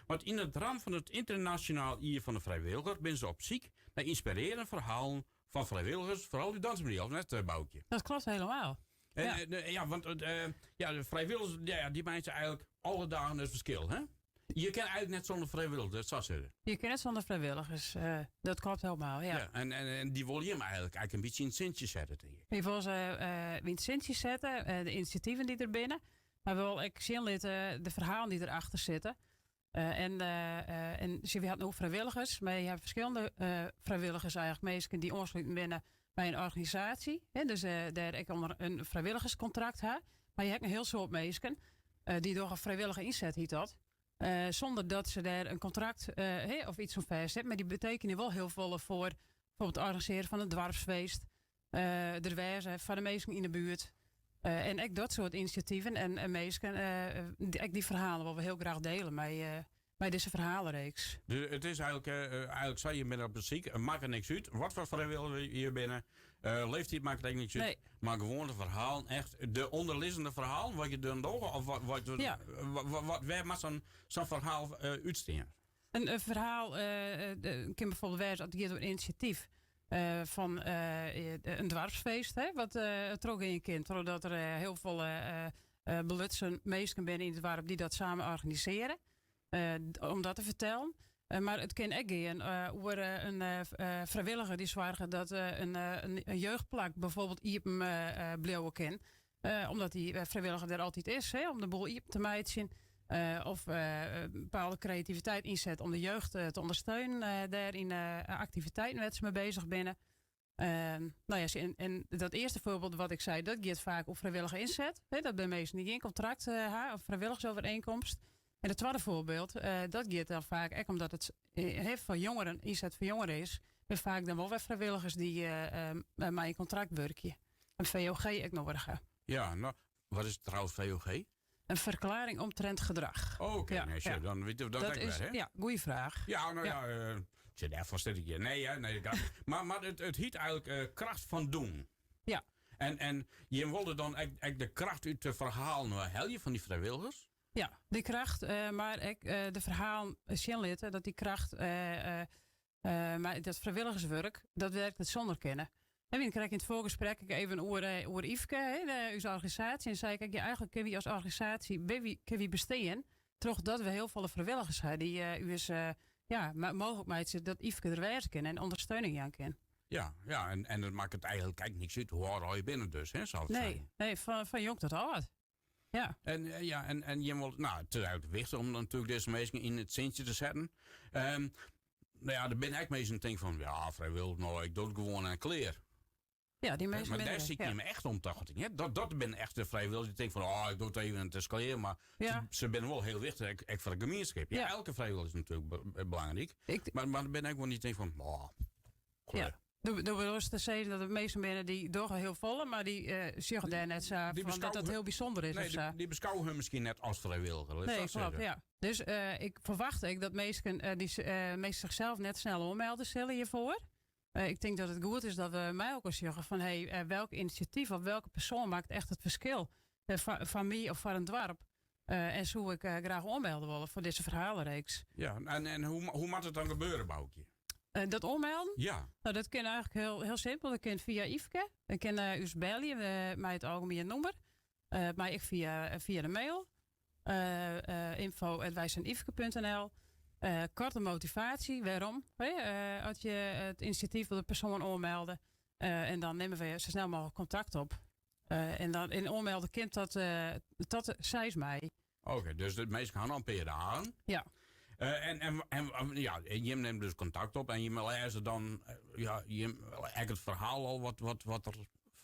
Want yn it ramt fan it Ynternasjonaal Jier fan de Frijwilliger binne se op syk nei ynspirearjende ferhalen fan frijwilligers, foaral út Dantumadiel, of net, eh, Boukje? Dat klopt helemaal. En, ja. Eh, ja, want eh, ja, de frijwilligers ja, die meitsje eigentlik alle dagen it ferskil, hè? Je kin eigentlik net sûnder frijwilligers, dat sa sizze. Je kin net sûnder frijwilligers, uh, dat klopt helemaal, ja. Ja, en, en, en dy wolle jim eigentlik, eigentlik in bytsje yn it sintsje sette, tink ik. Wy wolle se uh, yn it sintsje sette, uh, de inisjativen dy't der binne. Mar we wolle ek sjen litte de ferhalen dy't derachter sitte. Uh, en uh, en wy ha it no frijwilligers, mar je ha ferskillende uh, frijwilligers eigentlik, minsken dy't oansluten binne by in organisaasje. Hè, dus dêr ek ûnder in frijwilligerskontrakt ha. Mar je ha ek in hiel soad minsken dy't dogge frijwillige ynset, hjit dat. Sûnder dat se dêr in kontrakt of yts oan fêst sit. Mar dy betekenje wol hiel folle foar bijvoorbeeld it organisearjen fan in doarpsfeest. Der wêze foar de minsken yn de buert. En ek dat soart inisjativen en minsken, ek dy ferhalen wolle we hiel graach diele mei, mei dizze ferhalereeks. Dus it is eigentlik, eigentlik sa, je binne op syk, it makket niks út watfoar frijwilliger je binne. Leeftiid makket ek niks út. Nee. Mar gewoan de ferhalen, echt de ûnderlizzende ferhalen, wat je dan dogge, of wat, wat, Ja. wat, wat, wêr moat sa'n sa'n ferhaal út bestean? In ferhaal kin bijvoorbeeld wêze as it giet oer inisjatyf fan in doarpsfeest, hè, wat trochgean kin trochdat der hiel folle belutsen minsken binne yn it doarp dy't dat samen organisearje. Om dat te fertellen. Mar it kin ek gean oer in frijwilliger dy't soarget dat in jeugdplak bijvoorbeeld iepen bliuwe kin. Omdat dy frijwilliger der altyd is, hè, om de boel iepen te meitsjen. Of bepaalde kreativiteit ynset om de jeugd te ûndersteunen dêr yn aktiviteiten wêr't se mei beuzich binne. No ja, en dat earste foarbyld wat ik sei, dat giet faak oer frijwillige ynset. Hè, dat binne minsken dy't gjin kontrakt ha of frijwilligersoerienkomst. En it twadde foarbyld, dat giet dan faak ek omdat it foar jongeren, ynset foar jongeren is, binne faak dan wol wer frijwilligers dy't mei in kontrakt wurkje. In VOG ek noadich ha. Ja, no, wat is trouwens VOG? In verklaring omtrent gedrag. Oh, oké, nee, sure, dan witte we dat Dat ek is, wer, hè? ja, goeie fraach. Ja, no ja, tsjin dêrfoar sit ik hjir. Nee, hè, nee, dat, mar it hjit eigentlik kracht fan doen. Ja. En jim wolle dan ek de kracht út de ferhalen helje fan dy frijwilligers? Ja, dy kracht, mar ek de ferhalen sjen litte dat dy kracht, mar dat frijwilligerswurk, dat werkt net sûnder kinne. En we krekt yn it foargesprek ek even oer, oer Yfke, hè, de, ús organisaasje. En sei ik, ja, eigentlik kinne wy as organisaasje, kinne wy bestean trochdat we hiel folle frijwilligers ha dy't ús ja, mooglik meitsje dat Yfke der wêze kin en ûndersteuning jaan kin. Ja, en it makket eigentlik ek niks út hoe âld je binne dus, hè, sa it Nee, sein. nee, fan jong tot âld. Ja. En, ja, en jim wolle, no, it is eigentlik wichtich om natuerlik dizze minsken yn it sintsje te setten. No ja, der binne ek minsken dy't tinke fan, ja, frijwillich, no, ik doch it gewoan en klear. Ja, dy minsken Mar binne dêr der, sykje ja. jim echt om tocht ik, hè? Dat binne echt de frijwilligers dy't tinke fan, oh, ik doch it even en it is klear. Mar se binne wol hiel wichtich, ek foar de gemienskip. Ja, elke frijwilliger is natuerlik belangryk. Mar der binne ek wol dy't tinke fan, oh, klear. Ja. Do bedoelst te sizzen dat der minsken binne dy't dogge hiel folle, mar dy sjogge dêr net sa fan dat dat hiel bysûnder is Nee, of sa. dy beskôgje hun miskien net as frijwilliger, lit Nee, dat klopt, sizze. ja. Dus ik ferwacht ek dat minsken dy minsken sichsels net snel oanmelde sille hjirfoar. Ik tink dat it goed is dat we mei elkoar sjogge fan hey, welk inisjatyf of welke persoan makket echt it ferskil foar my of foar in doarp. En soe ik graach oanmelde wolle foar dizze ferhalereeks. Ja, en hoe moat it dan gebeure, Boukje? Dat oanmelden? Ja. No, dat kin eigentlik hiel simpel. Dat kin fia Yfke. Dat kin ús belje mei it algemien nûmer. Mar ek fia de mail. info@wijzijnyfke.nl. Koarte motivaasje, wêrom? As je it inisjatyf of de persoan oanmelde. En dan nimme we sa snel mooglik kontakt op. En dan in oanmelde kin tot 6 mei. Oké, dus de minsken ha noch in pear dagen. Ja. En ja, jim nimme dus kontakt op en jim lêze dan, ja, jim, ek it ferhaal al wat der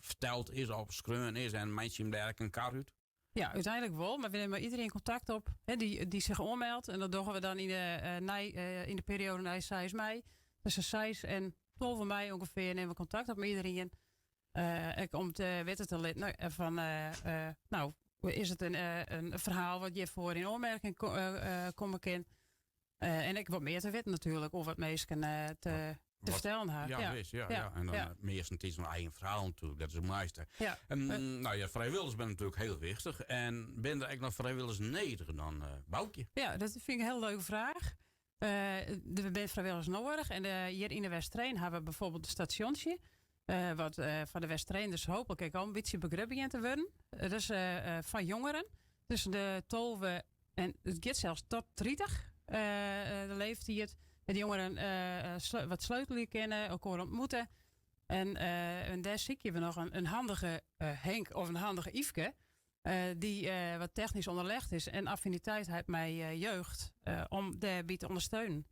ferteld is of skreaun is en meitsje jim dêr ek in kar út? Ja, úteinlik wol, mar we nimme mei iderien kontakt op, hè, dy't sich oanmeldt. En dat dogge we dan yn de perioade nei 6 mei. Tusken 6 en 12 mei ûngefear nimme we kontakt op mei iderien. Ek om te witte te litten fan, no, is it in ferhaal wat hjirfoar yn oanmerking komme kin. En ek wat mear te witten natuerlik oer wat minsken te. Te fertellen ha. Ja, wis, ja. En dan meastentiids in eigen ferhaal natuerlik, dat is it moaiste. En, nou ja, frijwilligers binne natuerlik hiel wichtich. En binne der ek noch frijwilligers nedich dan, Boukje? Ja, dat fyn ik in hiele leuke fraach. Der binne frijwilligers nedich. En hjir yn de Westereen ha we bijvoorbeeld in stasjontsje. Wat foar de Westereenders hooplik ek al in bytsje begrip begjint te wurden. Dat is foar jongeren tusken de 12 en it giet sels tot 30 de leeftiid. Dat jongeren wat sleutelje kinne, elkoar ontmoeten. En dêr sykje we noch in handige Henk of in handige Yfke. Dy't wat technysk ûnderlein is en affiniteit hat mei jeugd om dêrby te ûndersteunen.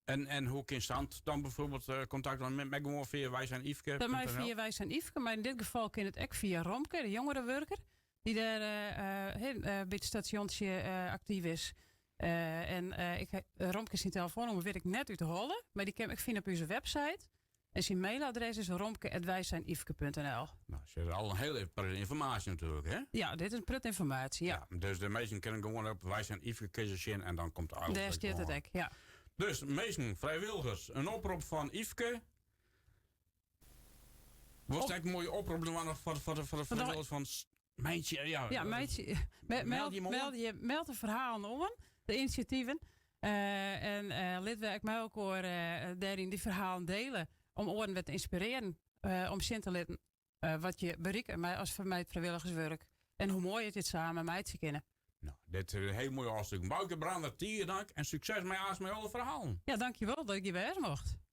En hoe kin Sant dan bijvoorbeeld kontakt mei gewoan fia Wij zijn Yfke? Dat mei fia Wij zijn Yfke, mar yn dit gefal kin it ek fia Romke, de jongerenwurker, dy't dêr by it stasjontsje aktyf is. En Romke syn telefoannûmer wit ik net út de holle, mar dy kin ik fine op ús website. En syn mailadres is romke@wijzijnyfke.nl. Nou, dat is al in hiele protte ynformaasje natuerlik, hè? Ja, dit is in protte ynformaasje, ja. Ja, dus de minsken kinne gewoan op Wij zijn Yfke kiezen sjen en dan komt alles. Dêr stiet it ek, ja. Dus, minsken, frijwilligers, in oprop fan Yfke. Wat ek in moaie oprop dwaan foar de frijwilligers fan Meitsje, ja. Ja, meitsje, meld de ferhalen oan, de inisjativen. En litte we ek mei elkoar dêryn dy ferhalen diele om oaren wer te ynspirearjen. Om sjen te litten wat je berikke mei as mei it frijwilligerswurk. En hoe moai it dit samen meitsje kinne. Nou, dit is in hiel moaie ôfsluting. Boukje Brander, tige dank en sukses mei aanst mei alle ferhalen. Ja, dankjewol dat ik hjir wêze mocht.